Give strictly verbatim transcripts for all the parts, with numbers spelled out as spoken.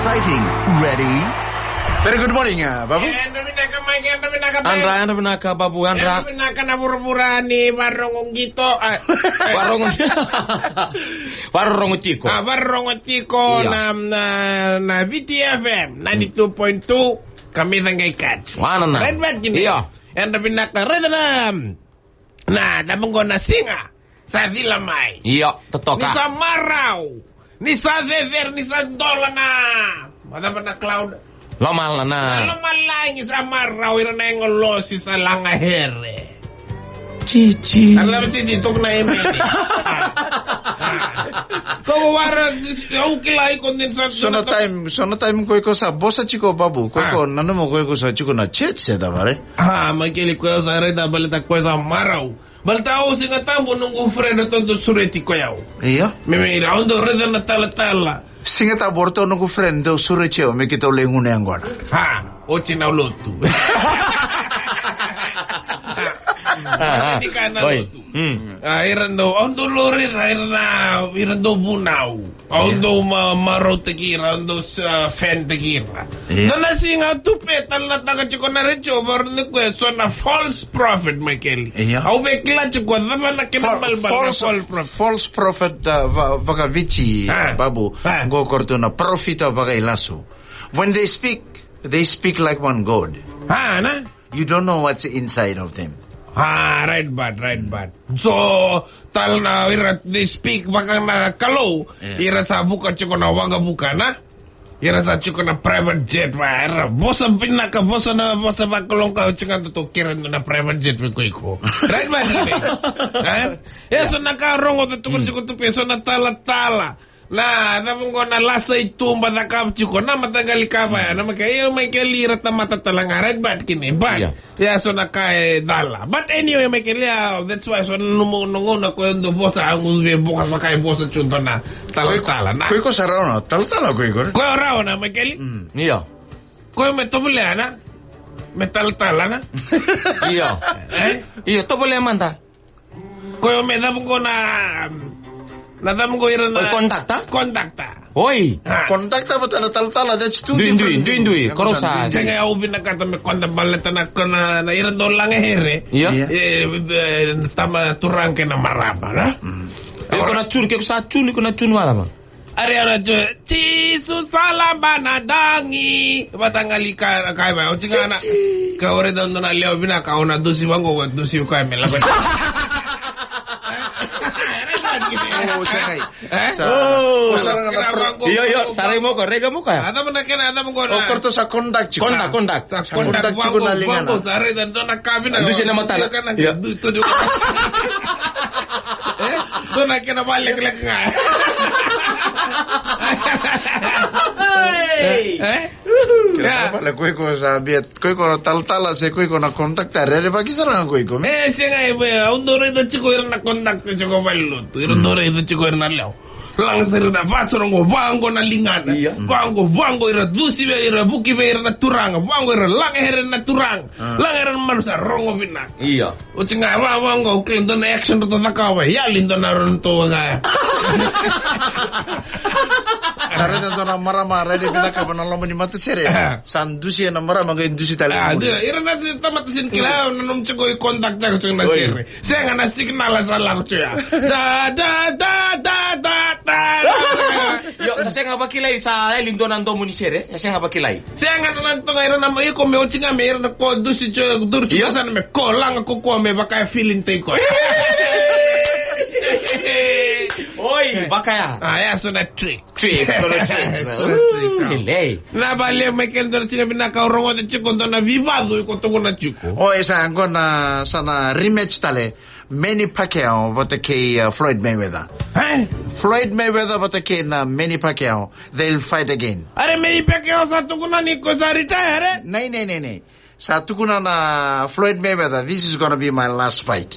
Sighting. Ready? Very good morning, uh, Babu. Yadra vinaka, Mike, yadra vinaka, Ben. Yadra, yadra vinaka, Babu, yadra. Yadra vinaka na vuravura ni Varogo Qito, uh, Varogo, Varogo Tiko. Ah, Varogo Tiko. Io. Na, na, na V T F M, ninety-two point two, Kamica qai Kati. Wanana. Right back in. Io. Yadra vinaka, raica na, na, na cava qo na siga sa cila mai. Io, totoka. Ni sa marau. Ni sa cecere, ni sa dola na, na cava na cloud. Lomalagi. Na lomalagi sa marau, ira na yago losi sa laga here. Titi. A cava Titi, tukuna e meni. Ko ko wara, au kila iko ni sa. So na time, so na time ko iko sa vosa tiko, Babu. Ko iko, ah, nanuma ko iko sa tiko na church, se da vare. Ah, Michael, ko sa raica baleta ko sa marau. Baleta au Siga Tabu noqu friend ratou dau sureti koya. Io. Me, me ira, au dau raica na talatala. Siga Tabu ratou noqu friend dau sureti au, me keitou lai gunu yaqona. Ha, oti na lotu. Ah, ah. Ni ka na lotu. Hmm. Ah, ira dau, au dau raica, ira na, ira dau vunau. Au dau ma-, marautaki ira, au dau, ah, fan-taki ira. Io. Dua na siga au tupe, talatala tiko na retio, vakarau ni koya so na false prophet, Michael. Io. Au via kila tiko cava na kena balebale na false, false prophet. False prophet, ah, va-, vakaviti, ah, Babu. Ah. Qo ko ratou na parofita vakailasu. When they speak, they speak like one God. Ah, na? You don't know what's inside of them. Ah, right, but, right, but. So, tale na ira, they speak vaka na Kalou, yeah, ira sa vuka tiko na waqavuka, na? Ira sa tiko na private jet, va, ira vosa vinaka, vosa na, vosa vakalou ka, tiko na to kere na private jet vei koya iko. Right, but, eh? E so na ka rogo, tu, tu, tu, tu, e so na talatala. Na, na cava qo na lasa i tuba cakava tiko, na mataqali ka vaya, na Michael, io, Michael, ira tamata tale ga, right, but kina, but. Ia. Ia, so na ka e cala. But anyway, Michael, ia, that's why so na nomu, nomu gauna ko e dau vosa, au via vosa, ka e vosa tu dua na talatala, na. Ko iko sa rawa na talatala ko iko, ne? Ko e rawa na, Michael? Mm. Io. Ko e me tovolea na? Me talatala na? Io. Eh? Io, tovolea mada. Koya me cava qo na, na cava qo ira na. Oi, conductor? Conductor. Oi. Ah. Conductor vata na talatala, that's two different things. Dui, dui, dui, dui. Koro sa. Sega, au vinakata me conductor baleta na, na, na ira dau laga here. Ia. Ia. E, e, tama turaga kei na marama, na? Mm. Iko na tune, ke ko sa tune, iko na tune wala va? Are au na tune, Jisu sa laba na dagi. Vata qali ka, ka, ka, oti ga na. Ka ore dau dua na lewe vinaka, au na dusi vaqo, au dusi koya me lako. Oh, sa kai. Eh? Sa. Oh. Sa na pro-. Io, io, sa rai mo ko, rega mo ko. A cava na kena, a cava qo na. O koya ratou sa conduct tiko. Conduct, conduct. Sa conduct tiko na ligana. Sa rai dau dua na ka vinaka. Dusi na matana. Io. Dusi tu. Eh? Dua na kena vale kila ga. Hey! Eh? Kila ga vale, ko iko sa via, ko iko talatala se ko iko na conductor, rerevaki sara ga ko iko. E, sega, e, au dau raica tiko ira na conductor tiko valenilotu. Ira dau raica tiko ira na lewe. Laga sara na vasoro qo, vaqo na ligana. Ia. Vaqo, vaqo ira dusi vei, ira vuki vei ira na turaga. Vaqo ira laga here na turaga. Ah. Laga here na marama sa rogo vinaka. Ia. Oti ga, va, vaqo, okay, dua na action ratou cakava, yali dua na ratou ga. Sa raica dua na marama, raica vinaka va na loma ni matasere. Ah. Sa dusi na marama, qai dusi tale. Ah, dua, ira na tamata sega ni kila, na nomu tiko i conductor tiko na sere. Sega na signal sa lako tiko ya. Da, da, da. Io, sa sega vakilai sa yali dua na domo ni sere, sa sega vakilai. Sega na toka ira na iko me oti ga me ira na ko dusi tiko, duru tiko sa na me ko laga ko ko me vaka e feeling tiko. Oi, vaka ya. Ah, ya so na trick. Trick, so na trick. Ooh, lelei. Na vale mai kena dua na siga vinaka au rogoca tiko dua na vivacu iko tukuna tiko. Oi, sa qo na, sa na rematch tale. Manny Pacquiao vata kei, uh, Floyd Mayweather. Eh? Floyd Mayweather vata kei na Manny Pacquiao. They'll fight again. Are Manny Pacquiao sa tukuna ni ko sa retire, eh? Nei, nei, nei, nei. Sa tukuna na Floyd Mayweather, this is gonna be my last fight.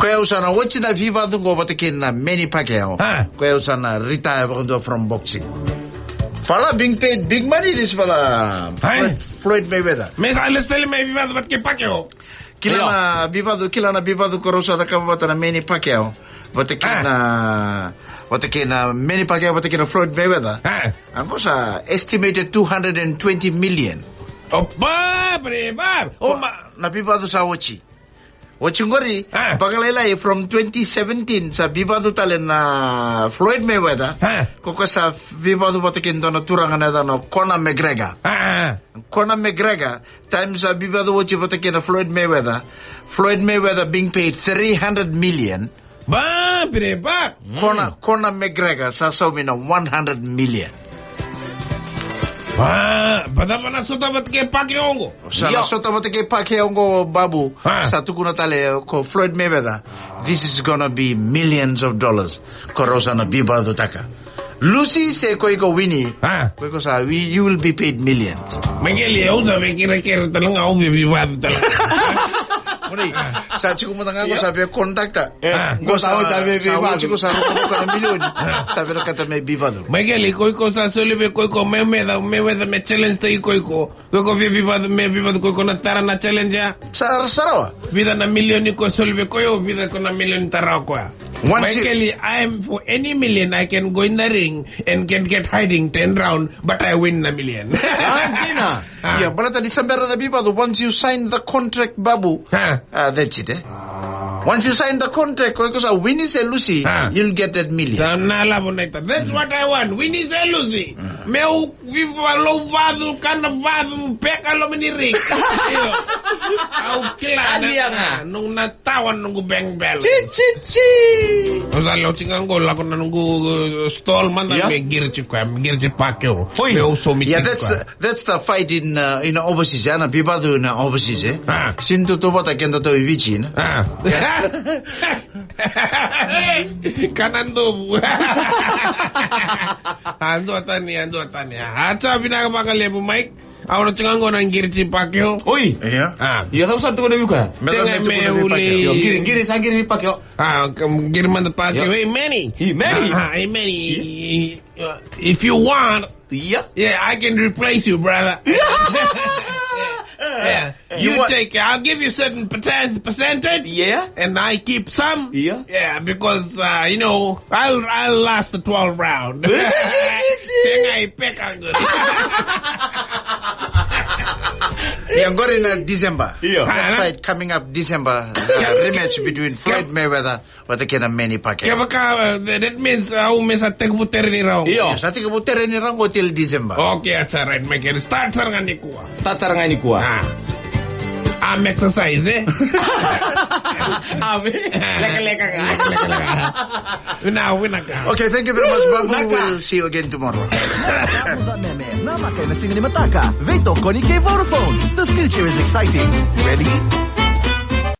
Koya au sa na oti na vivacu qo vata kei na Manny Pacquiao. Ah. Koya au sa na retire vakadua from boxing. Fala being paid big money, this fala. Floyd, Floyd Mayweather. Me sa lesu tale mai vivacu vata kei Pacquiao. Kila na vivacu, kila na vivacu ko rau sa cakava vata na Manny Pacquiao. Vata kei na vata kei na Manny Pacquiao vata kei na Floyd Mayweather. A. A qo sa estimated two hundred and twenty million. O ba, bre, ba. O ma. Na veivacu sa oti. Oti qori, a, vakalailai from twenty seventeen, sa veivacu tale na Floyd Mayweather. A. Ko koya sa veivacu vata kei dua na turaga na yacana o Conor McGregor. A. Conor McGregor, time sa veivacu oti vata kei na Floyd Mayweather. Floyd Mayweather being paid three hundred million. Ba, bre, ba. Conor, Conor McGregor, sa saumi na one hundred million. Ba, ba cava na sota vata kei Pacquiao qo? Sa na sota vata kei Pacquiao qo, Babu. A. Sa tukuna tale ko Floyd Mayweather, this is gonna be millions of dollars. Ko rau sa na veivacutaka. Lusi se ko iko wini. A. Ko iko sa, we, you will be paid millions. Mai keli, au sa via kerekere tale ga, au via veivacu tale ga. Moni, sa tiko mada ga qo sa via conductor. A. Qo sa, sa oti qo sa rokovi na milioni. A. Sa via kata me veivacu. Mai keli, ko iko sa soli vei ko iko me, me, me, me challenge taki ko iko. Ko iko via veivacu, me veivacu ko iko na tara na challenge ya. Sa, sa rawa. Vica na milioni ko soli vei koya, vica ko na milioni tara o koya. Mai keli, I am for any million, I can go in the ring and can get hiding ten round, but I win na million. A, dina. A. Ia, baleta ni sa bera na veivacu, once you sign the contract, Babu, a, that's it, e. Once you sign the contract, ko iko sa wini se lusi, a, you'll get that million. Sa na lavo na ita. That's what I want. Wini se lusi. Mm. Meu viva lou vacu, kana vacu, peka loma ni ring. Io. Au kila na. Alia ga. A, noqu na tawa noqu bank balance. Chi, chi, chi. Au sa lako tiko ga qo, lako na noqu, uh, stall mada, ia, me qiri tiko koya, me qiri tiko Pacquiao. Oi. Meu saumi tiko koya. Yeah, that's, uh, that's the fight in, uh, in overseas, e, na veivacu in overseas, e. A. Sega ni tautauvata keda tou i Viti, ne? A. Kana dovu. A, duatani, a, duatani. A, sa vinaka vakalevu, Mike. Au na tiko ga qo na qiri tiko Pacquiao. Oi. Ia. A. Ia, cava sa tukuna vei koya? Sega me uli. Io, qiri, qiri, sa qiri vei Pacquiao. A, qiri mada Pacquiao. Ia. Hey, Manny. Hey, Manny. A, hey, Manny. Ia. Uh, if you want, yeah, yeah, I can replace you, brother. Yeah. Yeah. You take, I'll give you certain percent-, percentage, yeah, and I keep some. Yeah. Yeah, because, uh, you know, I'll, I'll last the twelve round. Tenga i peka good. Yeah, I'm going in, uh, December. Yeah. That fight coming up December, the rematch between Floyd Mayweather vata kei na Manny Pacquiao. Kevaka, uh, that means, uh, au me sa tekivu tere ni round. Io, sa tekivu tere ni round till December. Okay, that's all right, Michael. Start sara ga nikua. Start sara ga nikua. Ah. I'm exercise, eh? Ave. Lekaleka ga. Lekaleka ga. Vinaka, vinaka. Okay, thank you very much, Babu. Vinaka. We'll see you again tomorrow. Meme, na maka ena siga ni mataka. Veitokoni kei Vodafone. The future is exciting. Ready?